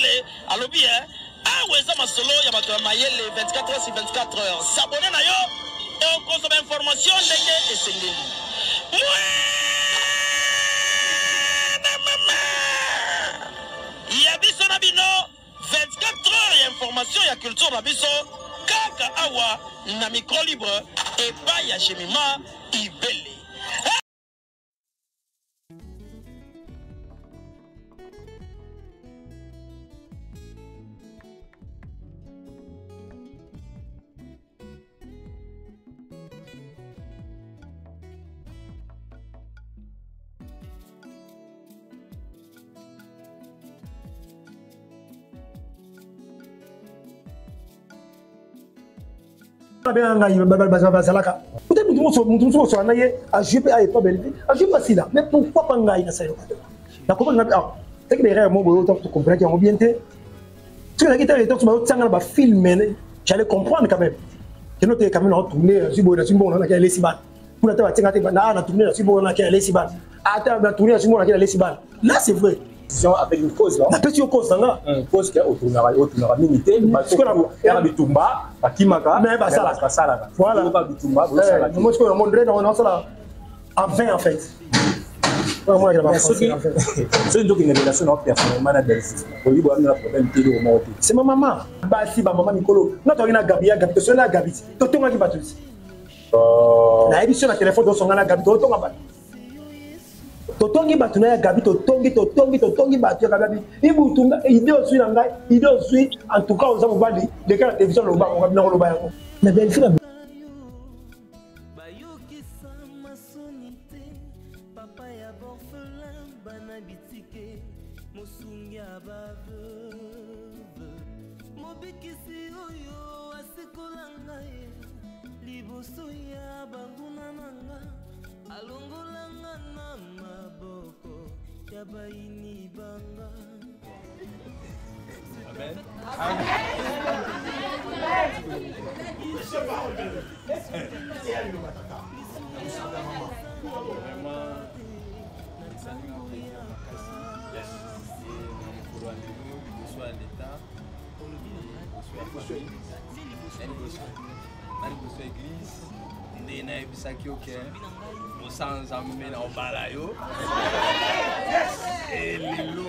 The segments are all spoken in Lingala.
Ibele alobi eh, awa eza masolo ya bato ya mayele 24 heures sur 24 heures. S'abonner na yo okozwa ba information ndenge esengeli. Mwana mama ya biso na bino 24 heures ya information ya culture na biso kaka awa na micro libre epai ya Jemima Ibele. Babenga ngai bazalaka peut-être mutu mosusu osala na ye ajoue mpe aye pa bellevue ajoue mpe asila, mais pourquoi pas ngai nasali eloko te? Nakomaki nga ah teki ba erreur moko boye, tocomprenaki yango bien te. Soki ezalaki te to bazotianga na bafilm, j'allais comprendre quand même. Keno te quand même naotourne, nazwi boye, nazwi mbongo, naki alesi bana kuna te, batianga te na tourne, nazwi mbongo, naki alesi bana, ata na tourne, nazwi mbongo, naki alesi bana. Là c'est vrai. Avec une cause, non? Napesi yo cause na nga. Cause ke otournaka mingi te, yaka bitumba bakimaka. Mais basalaka. Basalaka. Voilà. Oyoka bitumba bosalaka. Moi sikoyo namondre naosala en vain en fait. Soki ndokende relation na personnellement na Belgique, oyebi boyami na problème te, eloko moko te. C'est ma maman. Basi bamama mikolo nga toyaki na Gabi, ya Gabi, tosoli na Gabi, totongaki bato ti nayebi so na telefone, tosonga na Gabi, totonga bato, totongi bato na ya Gabi, totongi, totongi, totongi bato ya Gabi. Ibutu, idée ozwi na ngai, idée ozwi, en tout cas oza mobali, leka na télévision, loba yango, Gabi, nakoloba yango. Mais Belfi na Bayokisama soni te, papa ya borphelin, bana bitike, mosungi ya baveuve, mobikisi oyo asekola ngai liboso ya banguna na nga, alongola nga na maboko ya bayini banga. Amen. Vraiment, esalinga plaisir makasi na mokolo ya lelo, liboso ya leta, liboso ya famille, na liboso ya église, nde nayebisaki yo ke mosala Nzambe na obala yo elelo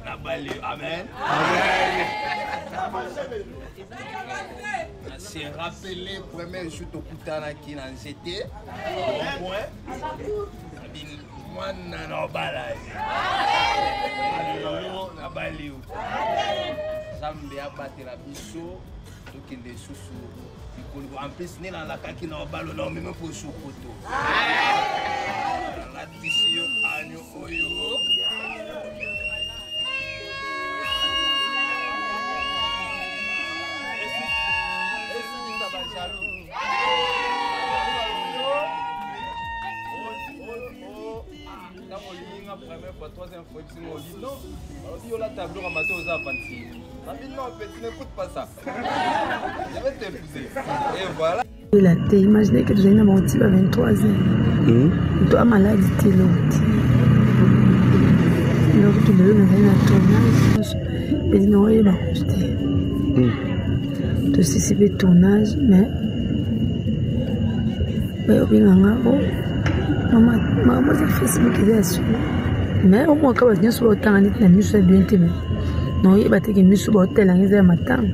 nabali yo. Amen. Se rappeler premier jour tokutanaki na nzete point, mwana na obala ye lelo, nabali yo. Nzambe abatela biso, tokende lisusu likolo. En plus nde nalakaki na obalo na omeme mpo sokoto, nalatisi yo anyo oyo. Esukisa bajaloux. Ntango olingi nga première fois, troisième fois, ebisi nga olobi non, balobi yo lata biloko ya mato, oza avanti. Babi non, petit, n'écoute pas ça, je vais t'épouser et voilà. Ela te, imagine ke tozali na bango ti ba 23 heures, moto amaladi te, eloko te, eloko te. Lelo nazali na tournage, ezi na oyeba kutu te. Tosisi mpe tournage, mais bayobenga nga o makambo eza Facebook, eza ya solo, mais omwaka bato nyonso baotanga neti na miso ya bien te, mais naoyeba te ke miso baotelanga eza ya matanga.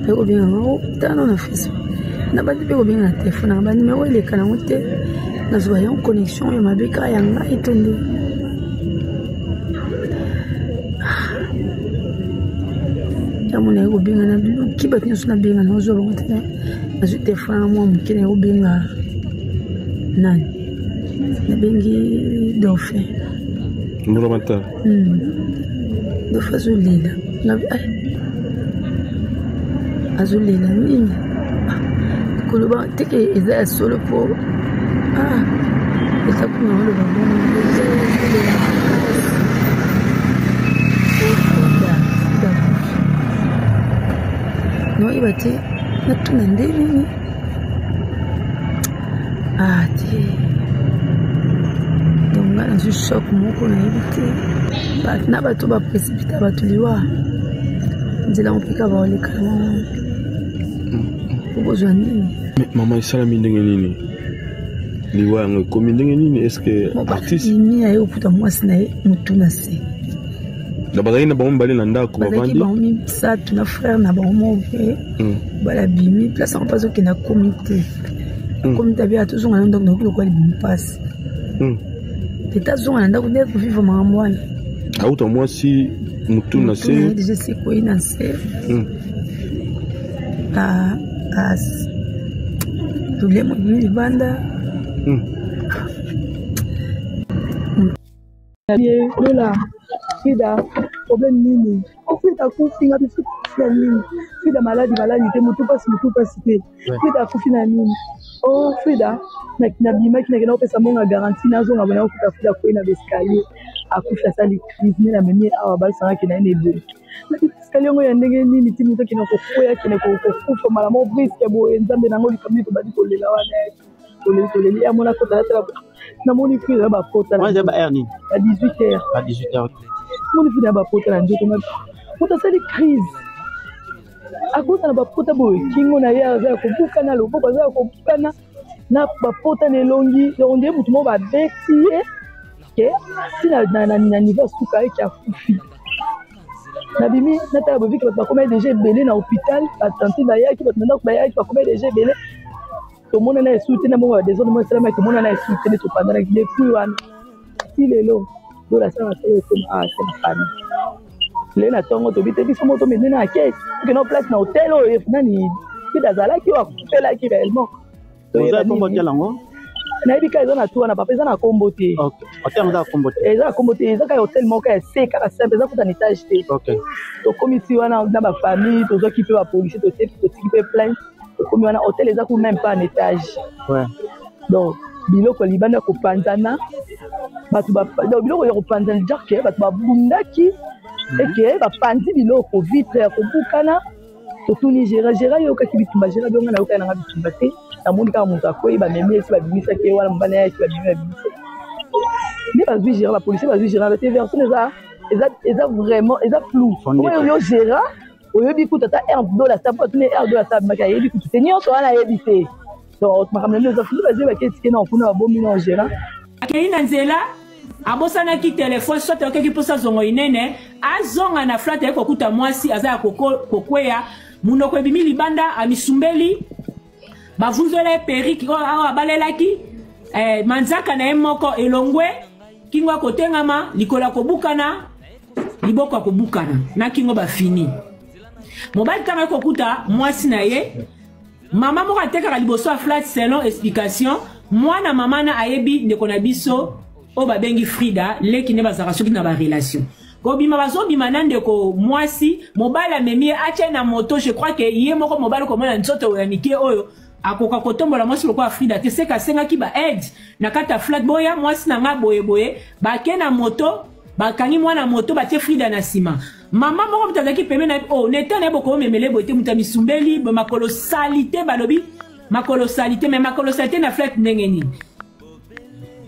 Mpe kobenga nga o tano na Facebook, nabandi mpe kobenga na telefone nanga, banimero eleka nango te. Nazwa yango connexion oyo mabe kaka ya ngai to nde yango. Naye kobenga, naluki bato nyonso, nabenga, nazwa bango te. Nazwi telefone nanga mwa moke, naye kobenga nani, nabengi Dauphin. Mbulamatari. Dauphin azolela. Nabi ai, azolela nini? Koloba teke eza ya solo mpo eza kuna, oloba bongo azolela makasi. Noyeba te natuna nde nini. Ah te, donc nga nazwi choc moko, nayebi te. Na bato baprécipita bato liwa nzela yango mpe kaka baoleka yango okozwa nini? Mama, esalami ndenge nini? Liwa yango ekomi ndenge nini? Est ce que artiste mi aye kokuta mwasi na ye motu na se? Na bazalaki na bango mibale na ndako? Bazalaki bango misato na frère na bango moko mpe. Bala bimi place yango mpe azokende, akomi te, akomi te. Abi tozonga na ndako, nakoki lokola libumu mpasi. Tete azonga na ndako nde kovivre makambo wana. Auta mwasi motu na se. Deja sekwei na se, tolemo ebimi libanda. Lola, Frida, problème nini? Frida akufi. Nga biso akufi na nini? Frida maladi, maladi te, motu mpasi, motu mpasi te. Frida akufi na nini? Oh, Frida nabimaki, nakenda kopesa mbongo ya garantie, nazonga bona okuta Frida akwei na baescalier, akufi, asali crise. Nde namemi ye awa, balisangaki na ye na ebele. Escalier yango ya ndenge nini ti moto akende kokwea, akende kokufa mbala moko brusque boye? Nzambe nango, likambo nini? Tobandi kolela wana, toleli, toleli. Amona kota, natala, namoni Frida na bapota na 18 heures. Ba 18 heures. Namoni Frida na bapota na nzoto. Moto asali crise, akoza na bapota boye, kingo na ye aza ya kobukana, loboko aza ya kobukana, na bapota na elongi. Donc nde motu moko babeti ye ke ti na niveau suka eke akufi. Nabimi, natala boviki, bato bakomaki deja ebele na hôpital, batante bayaki, bato na ndako bayaki, bakomaki deja ebele. Tomonana esu te na mbongo ya désordre moko esalamaki, tomonana esu te, nde topandanaki depuis wana ti lelo. Lola asala sala ekoma awa te na famille. Lelo na ntongo tobi te, biso moko tomemi na akei, tokende place na hotel oyo nani Frida azalaki, oyo akufelaki réellement. Oza kombo hotel yango? Nayebi kaka eza na tu wana, papa, eza na kombo te. Hotel eza na kombo te? Eza na kombo te, eza kaka hotel moko ya se, kaka simple, eza kuta na étage te. Tokomi ti wana na bafamille, tozwaki mpe bapolicier, totiki mpe plainte. Tokomi wana, hotel eza ku même pas en étage. Donc biloko libanda kopanzana, bato, donc biloko ya kopanzana, dire ke bato babundaki, eke bapanzi biloko, vitre ya kobukana. Totuni gera, gera yokaki bitumba? Gera bionga, nayokaki nanga bitumba te, namoni kaka moto akwei, bamemi esi babimisaki ye wana, mobali ayaki, babimi, babimisaki nde bazwi gera, bapolisier bazwi gera te. Version eza vraiment eza flou. Oyo yo gera oyebi kutu ata air dola sa po atuni air dola sa abimaki, ayebi kutu te, nyonso wana ayebi te. Donc makambo na bino eza flou. Bazwi baketike na kuna, babomi na gera. Akei na nzela, abosanaki telefone, soit ayokaki mposa zongo inene, azonga na flat, aye kokuta mwasi aza ya kokweya, monoko ebimi libanda, amisumbeli, bavunzela ye perike oyo awa abalelaki, manzaka na ye moko elongwe, kingo akotengama, likolo akobukana, liboko akobukana na kingo, bafini. Mobali ntango aye kokuta mwasi na ye, mama moko atekaka liboso ya flat, selon explication mwana mama na ayebi ndeko na biso oyo babengi Frida, leki nde bazalaka soki na barelation, kobima bazobima na ndeko mwasi. Mobali amemi ye, atia na moto. Je crois ke ye moko mobali komona nzoto ya mike oyo akoka kotombola mwasi lokola Frida te, seke asengaki ba aide na kati ya flat: boya, mwasi na nga boyeboye. Bake na moto, bakangi mwana moto, batie Frida na nsima. Mama moko moto azalaki pembeni na oh, neta na ye, bokomemele boye te, moto ya misumbeli, makolo sali te. Balobi makolo sali te, me makolo sali te na flat ndenge nini?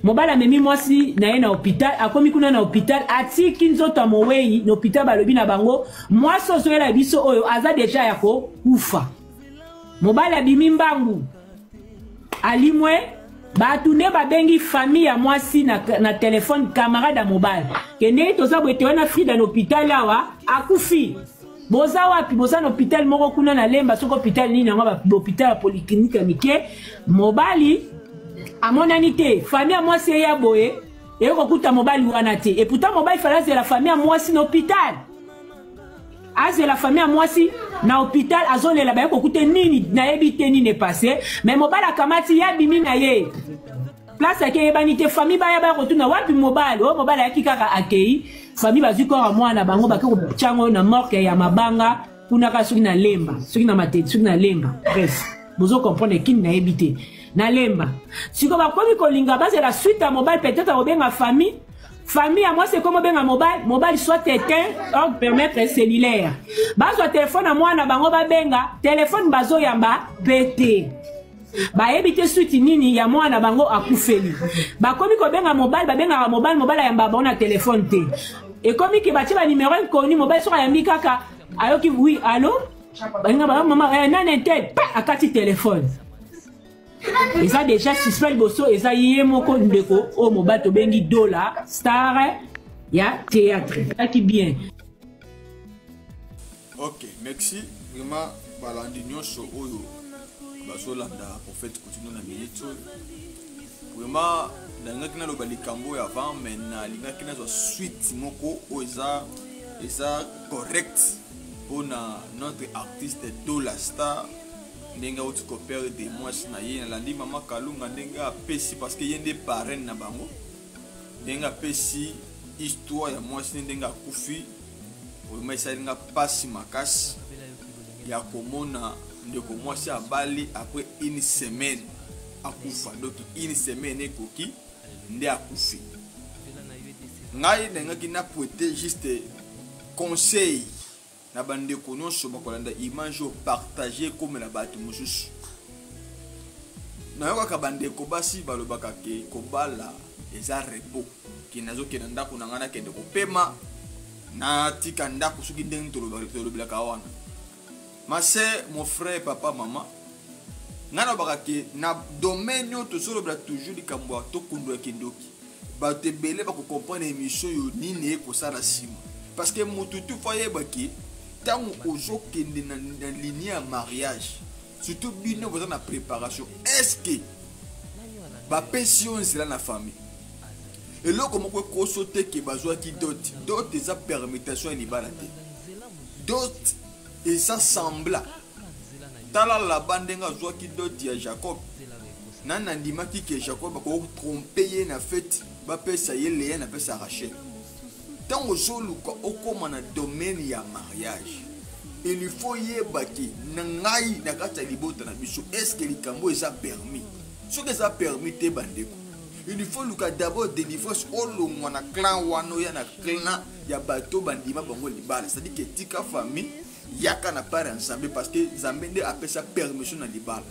Mobali amemi mwasi na ye na hôpital, akomi kuna na hôpital, atiki nzoto ya mowei na hôpital. Balobi na bango mwasi ozoyela biso oyo aza deja ya kokufa. Mobali abimi mbangu, alimwe. Bato nde babengi famille ya mwasi na telefone, camarade ya mobali, ke ndenge toza boye te wana Frida na hôpital awa akufi, boza wapi? Boza na hôpital moko kuna na Lemba, soki hôpital nini yango, hôpital ya polyclinique ya mike. Mobali amonani te. Famille ya mwasi eya boye, eye kokuta mobali wana te. Et pourtant mobali fala azela famille ya mwasi na hôpital, azela famille ya mwasi na hôpital, azolela, baye kokuta nini nayebi te nini epasse. Mais mobali akamati ye, abimi na ye, place ake eyebani te. Famille baya, baya kotuna wapi mobali oyo. Mobali ayaki kaka, akei. Famille bazwi corps ya mwana bango, bake kotyango na morgue ya mabanga kuna kaka, soki na Lemba, soki na Matete, soki na Lemba, bref, bozo comprendre kini nayebi te, na Lemba. Sikoyo bakomi kolinga bazela suite ya mobali, peut-être akobenga famille. Famille ya mwasi ekomi obenga mobali, mobali soit éteint or permettre cellulaire, bazwa telefone ya mwana bango, babenga telefone, bazoyamba pe te. Bayebi te suite nini ya mwana bango akufeli. Bakomi kobenga mobali, babengaka mobali, mobali ayamba bango na telefone te. Ekomi ke batie ba numéro inconnu, mobali soki ayambi kaka ayoki oui allo, baninga ba mama eh, nani intel pa akati telefone. Eza déjà suspect liboso eza ye moko ndeko oyo mobali tobengi Dola star ya théâtre. Aki bien. Ok, merci vraiment balandi nyonso oyo bazolanda prophète Kutino na minute oyo. Vraiment nalingaki naloba likambo oyo avant mais nalingaki nazwa suite moko oyo eza eza correct mpona notre artiste Dola Star ndenge auti koperdre mwasi na ye. Nalandi mama Kalunga ndenge apesi parce que ye nde parraine na bango, ndenge apesi histoire ya mwasi ndenge akufi. Vraiment esali nga mpasi makasi ya komona ndeko mwasi abali après une semaine akufa. Donc une semaine ekoki nde akufi. Ngai nalingaki na prêter juste conseil na bandeko nyonso bakolanda image oyo, partager ekomela bato mosusu. Nayokaka bandeko basi balobaka ke kobala eza repos, ke nazokende ndako na ngai nakende kopema, natika ndako soki ndenge tolobelaka wana. Ma sœur, mon frère, papa, mama, ngai nalobaka ke na domaine oyo tozolobela toujours likambo ya tokundola kindoki. Bato ebele bakocomprendre émission oyo nini ekosala nsima, parce que motu tu fo ayeba ke ntango ozokende na ligne ya mariage, surtout bino boza na préparation, est-ce que bapesi yo nzela na famille? Eloko moko ekoso te ke bazwaki dot. Dot eza permutation ya libala te, dot eza sembla. Tala Laba ndenge azwaki dot ya Jacob. Nani andimaki ke Jacob akoki trompe ye na fete, bapesa ye Lea na pesa Rachel? Ntango ozoluka okóma na domaine ya mariage, il faut yeba ke na ngai na kati ya libota na biso, est-ce que likambo eza permis? Soki eza permis te, bandeko, il faut luka d'abord délivrance, olongwa na clan wana, oya na clan ya bato bandima bango libala. C'est-à-dire que tika famille, yaka na part ya Nzambe, parce que Nzambe nde apesa permission na libala.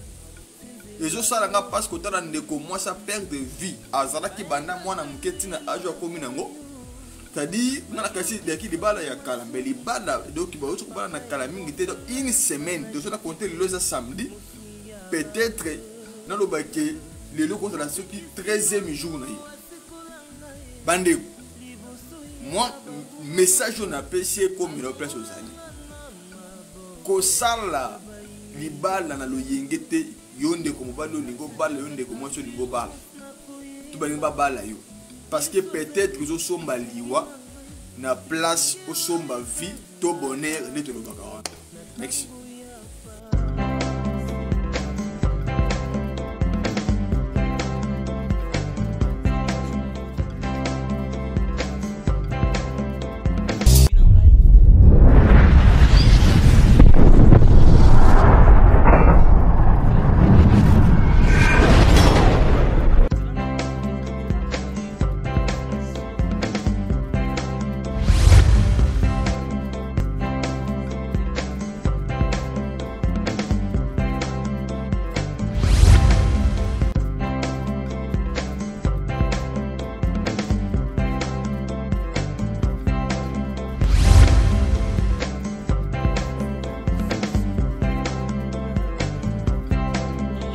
Ezosala nga mpasi kotala ndeko mwasi aperdre vie, azalaki banda mwana moke ntina age akomi nango. C'est-à-dire nga nakasi leki libala ya kala, mais libala donc bauti kobala na kala mingi te, donc une semaine tozola compte. Lelo eza samedi, peut-être naloba ke lelo kozala soki 13e jour na ye. Bandeko, moi message oyo napesi ekomela place ozali kosala libala na loyenge te. Yo ndeko mobali olingi obala, yo ndeko mwasi olingi obala, to balingi babala yo, parce que peut-être ozosomba liwa na place osomba vie to bonheur nde tolobaka wana. Merci.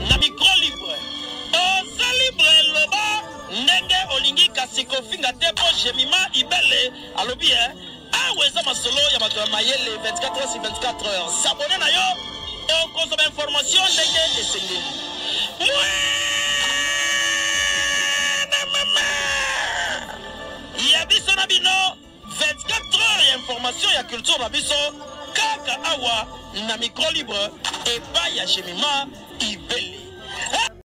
Na micro libre, oza libre, loba ndenge olingi kasi kofinga te, mpo Jemima Ibele alobi eh, awa eza masolo ya bato ya mayele 24 heures sur 24 heures. S'abonner na yo okozwa ba information ndenge esengeli. Mwana mama ya biso na bino 24 heures ya information ya culture na biso kaka awa na micro libre epai ya Jemima Ibele.